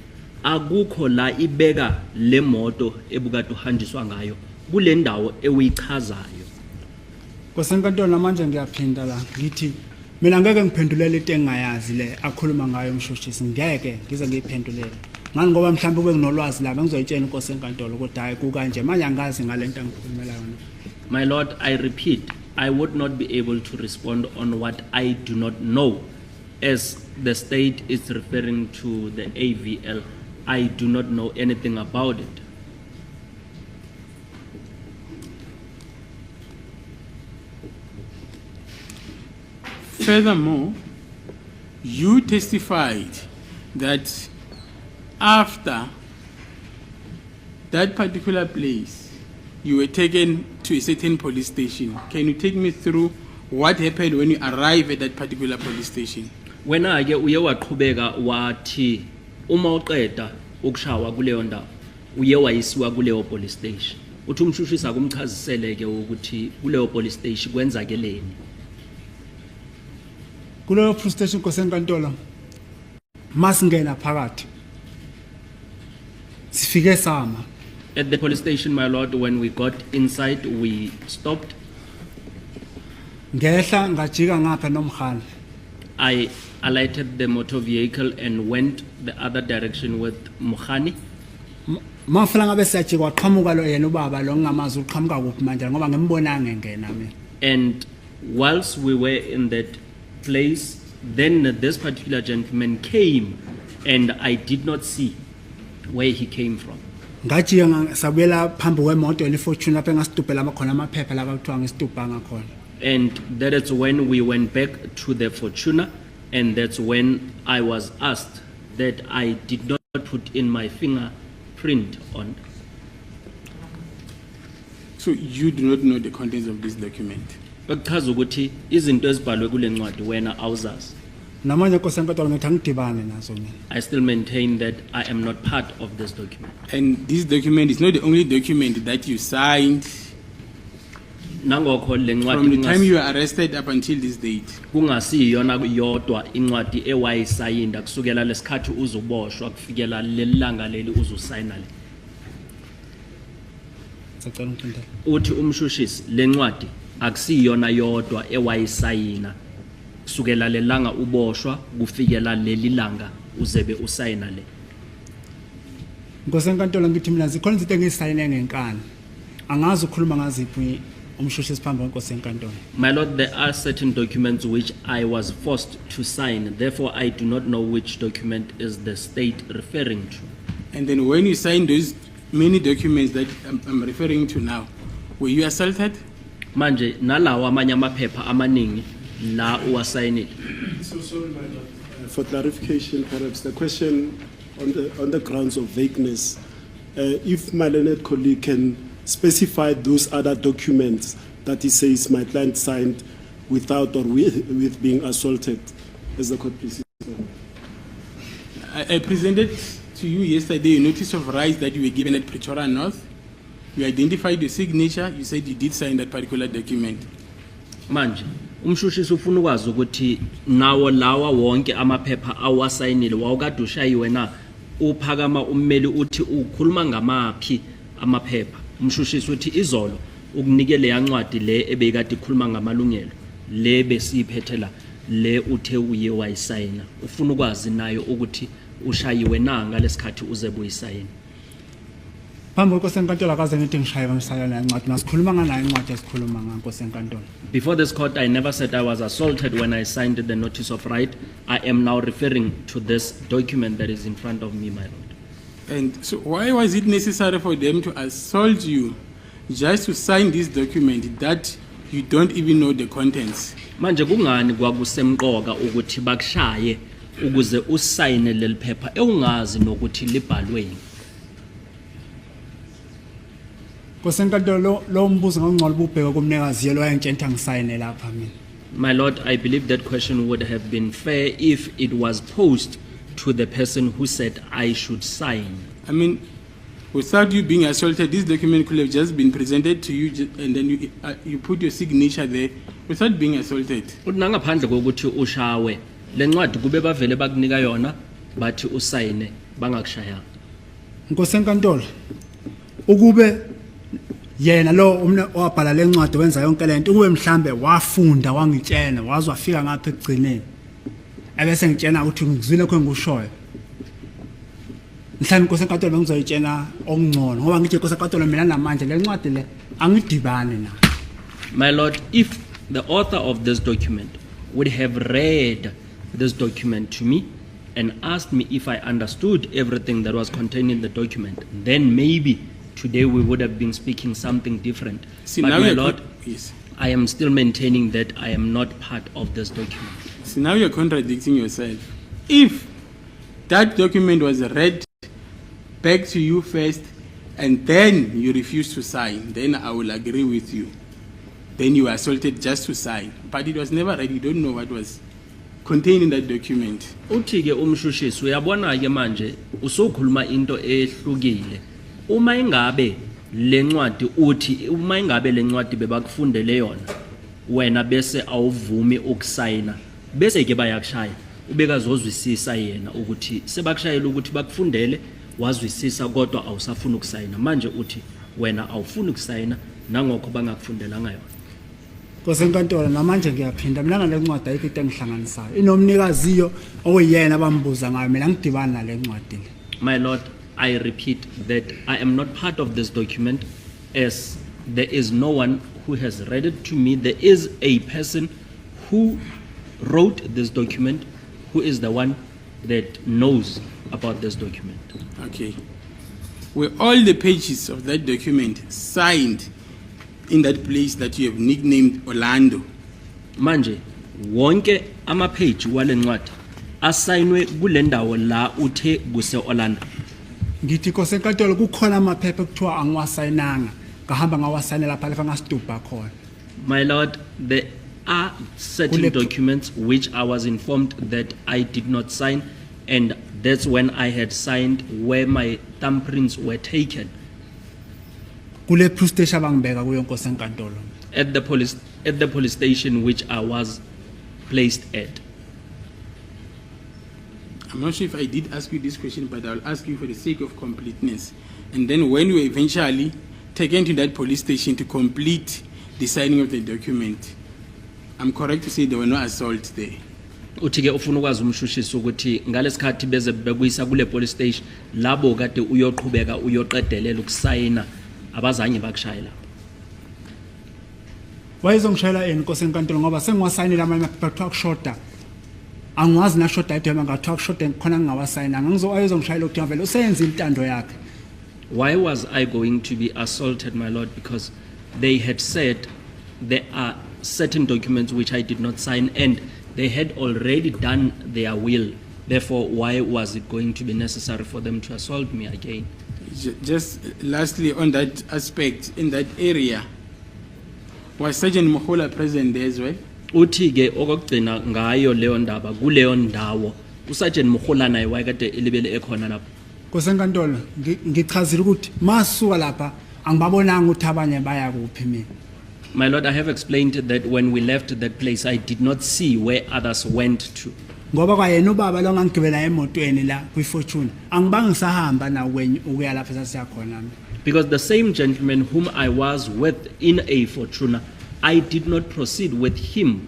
akukho la ibeka le moto ebukade uhanjiswa ngayo kule ndawo ewuyichazayo. Nkosi enkantolo, namanje ngiyaphinda la ngithi mina ngeke ngiphendulele into engingayazi le akhuluma ngayo umshushisi, ngeke ngize ngiyiphendulele ngani ngoba mhlawumbe kube nginolwazi la bengizoyitshela inkosi enkantolo kodwa hayi kukanje manje angazi ngale nto angikhulumela yona. My Lord, I repeat, I would not be able to respond on what I do not know. As the state is referring to the AVL, I do not know anything about it. Furthermore, you testified that after that particular place, you were taken to a certain police station. Can you take me through what happened when you arrived at that particular police station? Wena ke uye waqhubeka wathi uma uqeda ukushawa kuleyo ndawo uye wayisiwa kuleyo police station. Uthi umshushisi akumchazisele ke ukuthi kuleyo police station kwenzakeleni. Kuleyo police station, nkosi enkantolo, masingena phakathi sifike sama. At the police station, my lord, when we got inside, we stopped. Ngehla ngajika ngapha nomhana. I alighted the motor vehicle and went the other direction with Mukhani. Mafela ngabe siyajika waqhamuka lo yena ubaba lo ngingamazi uqhamuka kuphi manje ngoba ngimbonanga engena mina. And whilst we were in that place, Then this particular gentleman came and I did not see where he came from. Ngajika sabuyela phambi kwemoto yena iFortuner lapho engasitubhela khona amaphepha laba kuthiwa ngisitubhanga khona. And that is when we went back to the Fortuner, and that's when I was asked that I did not put in my fingerprint on. So you do not know the contents of this document. Bekuchaza ukuthi izinto ezibhalwe kule ncwadi wena awuzazi. Namanje nkosi enkantolo ngithi angidibane nazo mina. I still maintain that I am not part of this document. And this document is not the only document that you signed Nangokho le ncwadi from the time kungas- you were arrested up until this date. kungasiyona yodwa incwadi ewayisayinda kusukela lesikhathi uzoboshwa kufikela leli langa leli uzosayina le. Sacela ungiphendule. Uthi umshushisi lencwadi akusiyona yodwa ewayisayina kusukela lelanga uboshwa kufikela leli langa uzebe usayina le. Nkosi enkantolo ngithi mina zikhona izinto engizisayine ngenkani. Angazi ukukhuluma ngaziphi umshushisi phambi kwenkosi enkantolo. My lord, there are certain documents which I was forced to sign. Therefore, I do not know which document is the state referring to. And then when you signed those many documents that I'm referring to now, were you assaulted? Manje nalawa amanye amaphepha amaningi la uwasayinile. So sorry, my lord. For clarification, perhaps the question on the grounds of vagueness, if my learned colleague can specify those other documents that he says my client signed without or with being assaulted, as the court pleases. I presented to you yesterday a notice of rights that you were given at Pretoria North. You identified your signature. You said you did sign that particular document. Manje umshushisi ufuna ukwazi ukuthi nawo lawa wonke amaphepha awasayinile wawukade ushayiwe na. Uphakama ummeli uthi ukhuluma ngamaphi amaphepha. Umshushisi uthi izolo ukunike leya ncwadi le ebeyikade ikhuluma ngamalungelo le besiyiphethe la le uthe uye wayisayina. Ufuna ukwazi nayo ukuthi ushayiwe na ngalesikhathi uze buyisayina. Phambi kwenkosi enkantolo akaze ngithi ngishayiwe ngisayina incwadi. Masikhuluma nganayo incwadi esikhuluma ngayo nkosi enkantolo. Before this court, I never said I was assaulted when I signed the notice of right. I am now referring to this document that is in front of me, my lord. And so, why was it necessary for them to assault you just to sign this document that you don't even know the contents? Manje kungani kwakusemqoka ukuthi bakushaye ukuze usayine leli phepha ewungazi nokuthi libhalweni? Nkosi enkantolo lo mbuzo ngongcono ubheke kumnikazi yelo wayengitshela ngisayine lapha mina. My lord, I believe that question would have been fair if it was posed to the person who said I should sign. I mean, without you being assaulted, this document could have just been presented to you and then you put your signature there without being assaulted. Uthi nangaphandle kokuthi ushawe, le ncwadi kube bavele bakunika yona bathi usayine bangakushayanga. Nkosi enkantolo ukube yena lo umne owabhala lencwadi wenza yonke lento ukube mhlambe wafunda wangitshena waze wafika ngapha ekugcineni ebese ngitshena ukuthi ngizwile lokho engikushoyo mhlawumbe inkosi enkantolo bengizoyitshena okungcono ngoba ngithi inkosi enkantolo mina namanje le ncwadi le angidibani nayo. My lord, if the author of this document would have read this document to me and asked me if I understood everything that was contained in the document, then maybe today we would have been speaking something different. See, But now my you're lord, yes. I am still maintaining that I am not part of this document. See, now you're contradicting yourself. If that document was read back to you first and then you refuse to sign, then I will agree with you. Then you were assaulted just to sign. But it was never read. You don't know what was contained in that document. Uthi ke umshushisi uyabona ke manje usukhuluma into ehlukile. Uma ingabe lencwadi uthi uma ingabe lencwadi bebakufundele yona wena bese awuvumi ukusayina bese ke bayakushaya ubekazozwisisa yena ukuthi sebakushayela ukuthi bakufundele wazwisisa kodwa awusafuni ukusayina. Manje uthi wena awufuni ukusayina nangokho bangakufundelanga yona. Nkosi enkantolo namanje ngiyaphinda mina ngale ncwadi ayikho into engihlanganisayo inomnikaziyo okuyena abambuza ngayo mina ngidibani nale ncwadi le. My Lord, I repeat that I am not part of this document as there is no one who has read it to me. There is a person who wrote this document, who is the one that knows about this document. Okay. Were all the pages of that document signed in that place that you have nicknamed Orlando? Manje wonke ama-page walencwadi asayinwe kule ndawo la uthe kuse Orlando. Ngithi Nkosi enkantolo kukhona amaphepha ekuthiwa angiwasayinanga, ngahamba ngawasayinela lapha lapha ngasidubha khona. My lord, there are certain documents which I was informed that I did not sign, and that's when I had signed where my thumbprints were taken. Kule police station abangibeka kuyo, Nkosi enkantolo. At the police station which I was placed at. I'm not sure if I did ask you this question, but I'll ask you for the sake of completeness. And then when you were eventually taken to that police station to complete the signing of the document, I'm correct to say there were no assaults there. Uthi ke ufuna ukwazi umshushisi ukuthi ngalesikhathi beze bekuyisa kule police station labo kade uyoqhubeka uyoqedelela ukusayina abazange bakushaye lapho. Wayezongishayela ini, Nkosi enkantolo, ngoba sengiwasayinile amanye amaphepha, kuthiwa kushoda, angiwazi nashoda idwema, ngathiwa kushoda khona ngingawasayinanga. Wayezongishayela ukuthi vele useyenza intando yakhe. Why was I going to be assaulted, my lord? Because they had said there are certain documents which I did not sign, and they had already done their will. Therefore, why was it going to be necessary for them to assault me again? Just lastly, on that aspect, in that area, was Sergeant Mohola present there as well? Uthi ke okokugcina ngayo leyo ndaba kuleyo ndawo uSergeant Mohola naye wayekade elibele ekhona lapho. Nkosi enkantolo, ngichazile ukuthi masuka lapha angibabonanga ukuthi abanye baya kuphi mina. My lord, I have explained that when we left that place, I did not see where others went to. Ngoba kwayena ubaba lo ngangigibela emotweni la kwi-Fortuner angibange ngisahamba nawo kwenye ukuya lapho sasiya khona mina. Because the same gentleman whom I was with in a Fortuner, I did not proceed with him.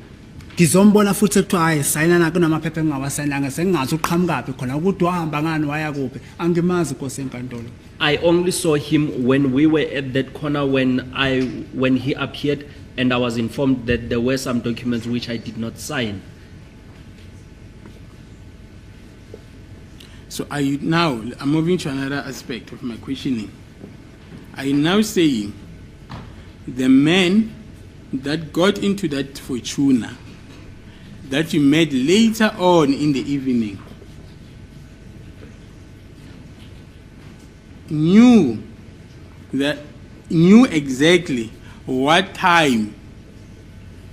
Ngizombona futhi ekuthiwa hayi sayinana kunamaphepha engingawasayinanga, sengingazi uqhamukaphi khona ukuthi wahamba ngani waya kuphi, angimazi, Nkosi enkantolo. I only saw him when we were at that corner when he appeared, and I was informed that there were some documents which I did not sign. So are you now, I'm moving to another aspect of my questioning. Are you now saying the man that got into that Fortuner that you met later on in the evening knew exactly what time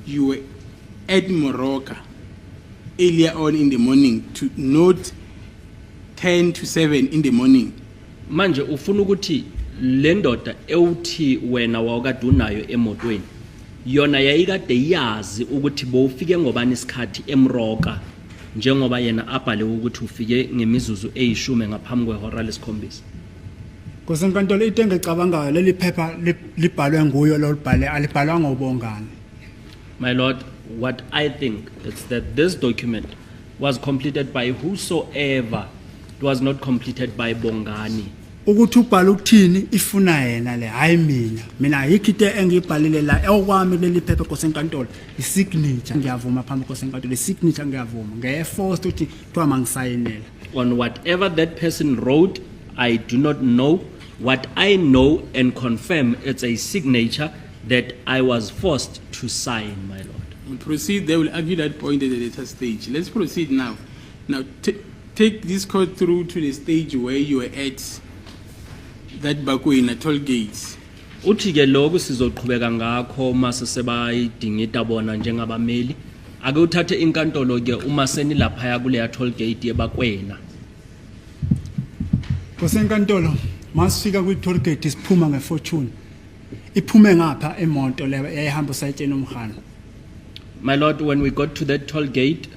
you were at Moroka earlier on in the morning to note 10 to 7 in the morning? Manje ufuna ukuthi le ndoda ewuthi wena wawukade unayo emotweni yona yayikade yazi ukuthi bowufike ngobani isikhathi eMoroka njengoba yena abhale ukuthi ufike ngemizuzu eyishumi ngaphambi kwehora lesikhombisa. Nkosi enkantolo, into engicabangayo leli phepha libhalwe nguyo lolibhale, alibhalwanga uBongani. My lord, what I think is that this document was completed by whosoever. It was not completed by Bongani. Ukuthi ubhala ukuthini ifuna yena le, hayi mina. Mina ayikho into engiyibhalile la okwami kuleli phepha, Nkosi enkantolo, isignature ngiyavuma phambi Nkosi enkantolo, isignature ngiyavuma ngeye-forced ukuthi kuthiwa mangisayinela. On whatever that person wrote, I do not know. What I know and confirm, it's a signature that I was forced to sign, my lord. We'll proceed there, we'll argue that point at a later stage. Let's proceed now. Now, take this court through to the stage where you were at that Bakwena toll gates. Uthi ke lokhu sizoqhubeka ngakho mase sebayidingida bona njengabameli. Ake uthathe inkantolo ke uma senilaphaya kuleya toll gate yeBakwena. Nkosi enkantolo, masifika kwi-toll gate siphuma ngeFortuner, iphume ngapha imoto le yayihamba usayitsheni umhana. My lord, when we got to that toll gate,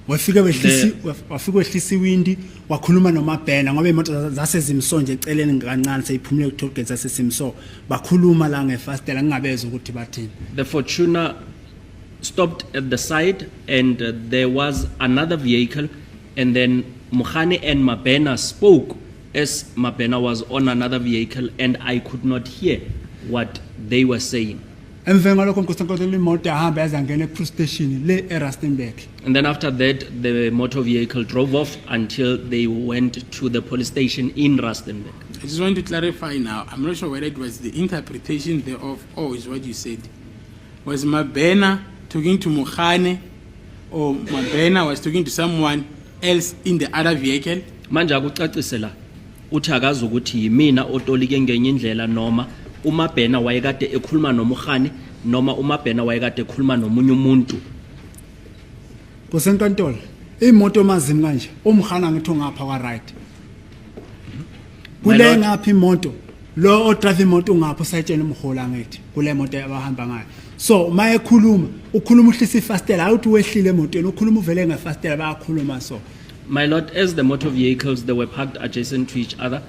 Wafika wehlisi, wafika wehlisa iwindi wakhuluma noMabhena ngoba imoto zasezimso nje eceleni kancane seyiphumule ku-toll gate zasesimso, bakhuluma la ngefastela ngingabezwa ukuthi bathini. The Fortuner stopped at the side and there was another vehicle, and then Mukhane and Mabena spoke as Mabena was on another vehicle, and I could not hear what they were saying. Emveni kwalokho, nkosi enkantolo, imoto yahamba yaze yangena e-police station le eRustenburg. And then after that, the motor vehicle drove off until they went to the police station in Rustenburg. I just want to clarify now. I'm not sure whether it was the interpretation thereof or is what you said. Was Mabena talking to Mukhane or Mabena was talking to someone else in the other vehicle? Manje akucacise la. Uthi akazi ukuthi yimina otolike ngenye indlela noma uMabhena wayekade ekhuluma noMukhane noma uMabhena wayekade ekhuluma nomunye umuntu. Nkosi enkantolo, imoto mazimi kanje, uMkhana ngithi ungapha kwa right. My Kule lord. ngapha imoto, lo odrive imoto ungapha usayitshena umhola ngithi kule moto abahamba ngayo. So uma ekhuluma, ukhuluma uhlisa ifastela, awuthi wehlile emotweni, ukhuluma uvele ngefastela bayakhuluma so. My lord, as the motor vehicles they were parked adjacent to each other,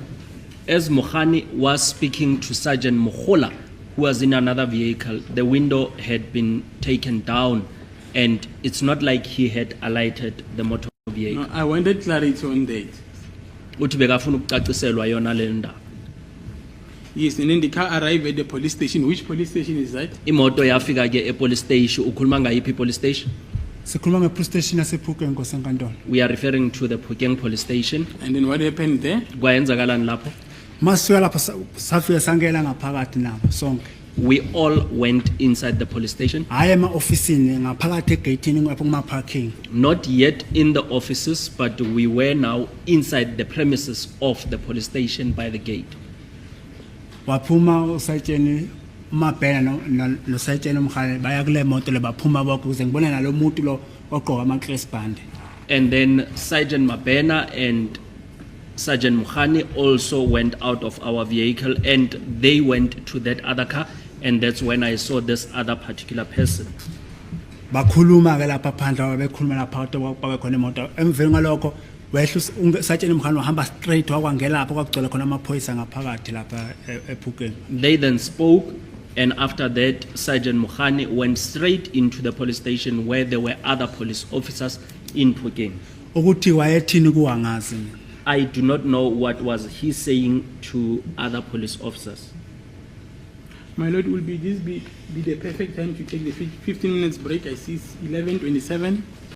as Mohani was speaking to Sergeant Mohola, who was in another vehicle, the window had been taken down and it's not like he had alighted the motor vehicle. No, I wanted clarity on that. Uthi bekafuna ukucaciselwa yona le ndaba. Yes, and then the car arrived at the police station. Which police station is that? Imoto yafika ke epolice station, ukhuluma ngayiphi police station? Sikhuluma ngepolice station yasePhokeng, nkosi enkantolo. We are referring to the Phokeng police station. And then what happened there? Kwayenzakalani lapho? Masifika lapha safika sangena ngaphakathi nabo sonke. We all went inside the police station. Hayi ema-ofisini, ngaphakathi egeyithini lapho kuma-parking. Not yet in the offices, but we were now inside the premises of the police station by the gate. Waphuma usayitsheni uMabhena nosayitsheni umhane baya kule moto le baphuma bonke ukuze ngibone nalo muntu lo ogqoka ama-crash band. And then Sergeant Mabena and Sergeant Mukhani also went out of our vehicle and they went to that other car. And that's when I saw this other particular person. Bakhuluma ke lapha phandle bekhuluma lapha kwabe khona imoto emveni kwalokho wehla usayitsheni umhane wahamba straight wakwangena lapho kwakugcwele khona amaphoyisa ngaphakathi lapha ePhokeng. They then spoke, and after that, Sergeant Mukhani went straight into the police station where there were other police officers in Phokeng. Ukuthi wayethini kuwangazi mina. I do not know what was he saying to other police officers. My lord, will be this be the perfect time to take the 15 minutes break? I see it's 11:27.